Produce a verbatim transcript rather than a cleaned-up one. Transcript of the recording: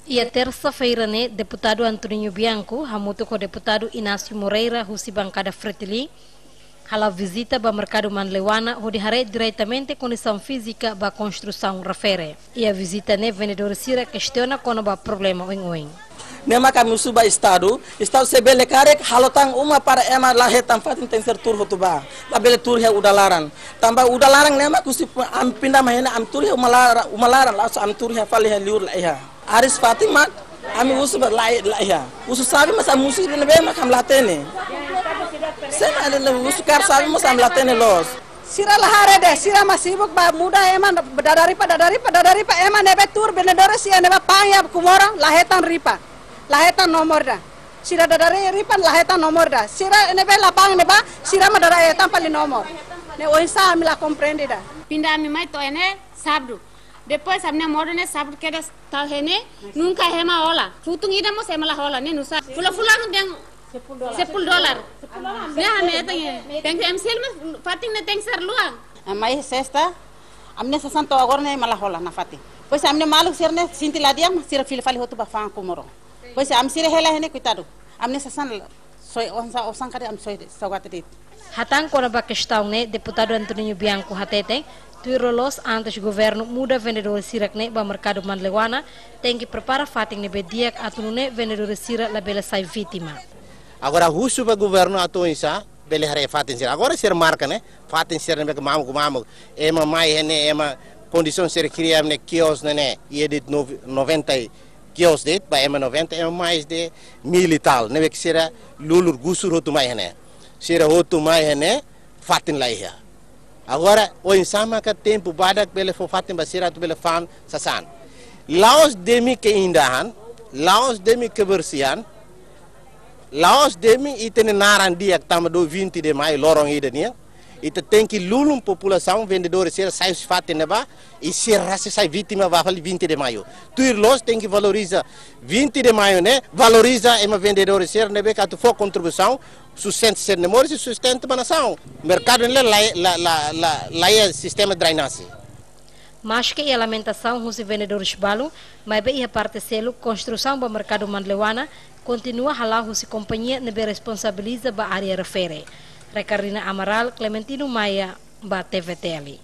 Iha tersa-feira ne'e, Deputadu Antoninho Bianco hamutuk ho Deputadu Inácio Moreira husi bankada Fretilin hala'o vizita ba merkadu Manleuana hodi haree diretamente kondisaun fízika ba konstrusaun refere. Iha vizita ne'e, vendedór sira kestiona kona-ba problema oin-oin. Ne'e mak ami husu ba Estadu, Estadu se bele karik halo tan uma para ema la hetan fatin tenke ser tuur hotu bá. Labele tuur iha udan laran. Tanba udan laran ne'e mak husi ami pinda mai ne'e ami tuur iha uma laran, uma laran, la'ós ami tuur iha fali iha liur laiha. Aris fatin mak ami husu ba lai, laiha. Husu xave mós ami husu ne'ebé mak ami la hatene. Sena ne'e husu kaer xave mós ami la hatene loos. Sira la haree de'it, sira mak sibuk ba muda ema dada ripa, dada ripa, dada ripa, ema ne'ebé tuur vendedór sira ne'ebá panya Comoro, la hetan ripa, la hetan nomor ida. Sira dada ri-, ripa la hetan nomor ida. Sira ne'ebé la bang ne'ebá, sira mak dada hetan fali nomor. Ne'e oinsá ami la komprende ida. Pinda ami mai to'o iha ne'e sábadu. Depois ami-nia modo ne'e sábadu kedas tau iha ne'e, nunka ema hola. Futun ida mós ema la hola, ne'e nusá. Fulan-fulan dehan sepuluh dolar. Ne'e ami hetan iha. Tenke M C L mós fatin ne'e tenke ser luan. Ami mai sesta, ami-nia sasán to'o agora ne'e ema la hola nafatin. Depois ami-nia maluk sira ne'e sente la di'ak, sira fila fali hotu ba fa'an Comoro. Depois ami sira hela iha ne'e koitadu. Ami-nia sasán soe osan, osan karik ami soe saugati de'it. Hatán kona-ba kestaun ne'e, Deputadu Antoninho Bianco hateten, tuir loloos antes governu muda vendedór sira-ne'e ba merkadu Manleuana, tenke prepara fatin ne'ebé di'ak atu nune'e vendedór sira labele sai vítima. Agora husu ba governu atu oinsá bele haree fatin sira. Agora sira marka ne'e, fatin sira ne'ebé mamuk-mamuk. Ema mai iha ne'e, ema kondisaun sira kria ne'e kios ne'e ne'e, iha de'it nove-, noventa kios de'it, ba ema noventa, ema mais de mil e tal. Ne'ebé sira lulun gusur hotu mai iha ne'e. Sira hotu mai iha ne'e, fatin laiha. Agora, oinsá maka tempu badak bele fó fatin ba sira atu bele fa'an sasán. La'ós demi keindahan, la'ós demi kebersihan, la'ós demi ita-nia naran di'ak tanba dua vinte de Maio loron ida nian. Ita tenke lulun populasaun vendedór sira sai husi fatin ne'ebá, i sira rasik sai vítima ba fali vinte de Maio. Tuir loos tenke valoriza vinte de Maio ne'e, valoriza ema vendedór sira ne'ebé atu fó kontribuisaun, sustenta sira-nia moris i sustenta ba nasaun. Merkadu ne'e la, la, la, la, laiha sistema drainase. Maske iha lamentasaun husi vendedores balu, maibé iha parte seluk konstrusaun ba merkadu Manleuana kontinua hala'o husi kompañia ne'ebé responsabiliza ba área refere. Ricardina Amaral, Clementino Maia, ba T V T L.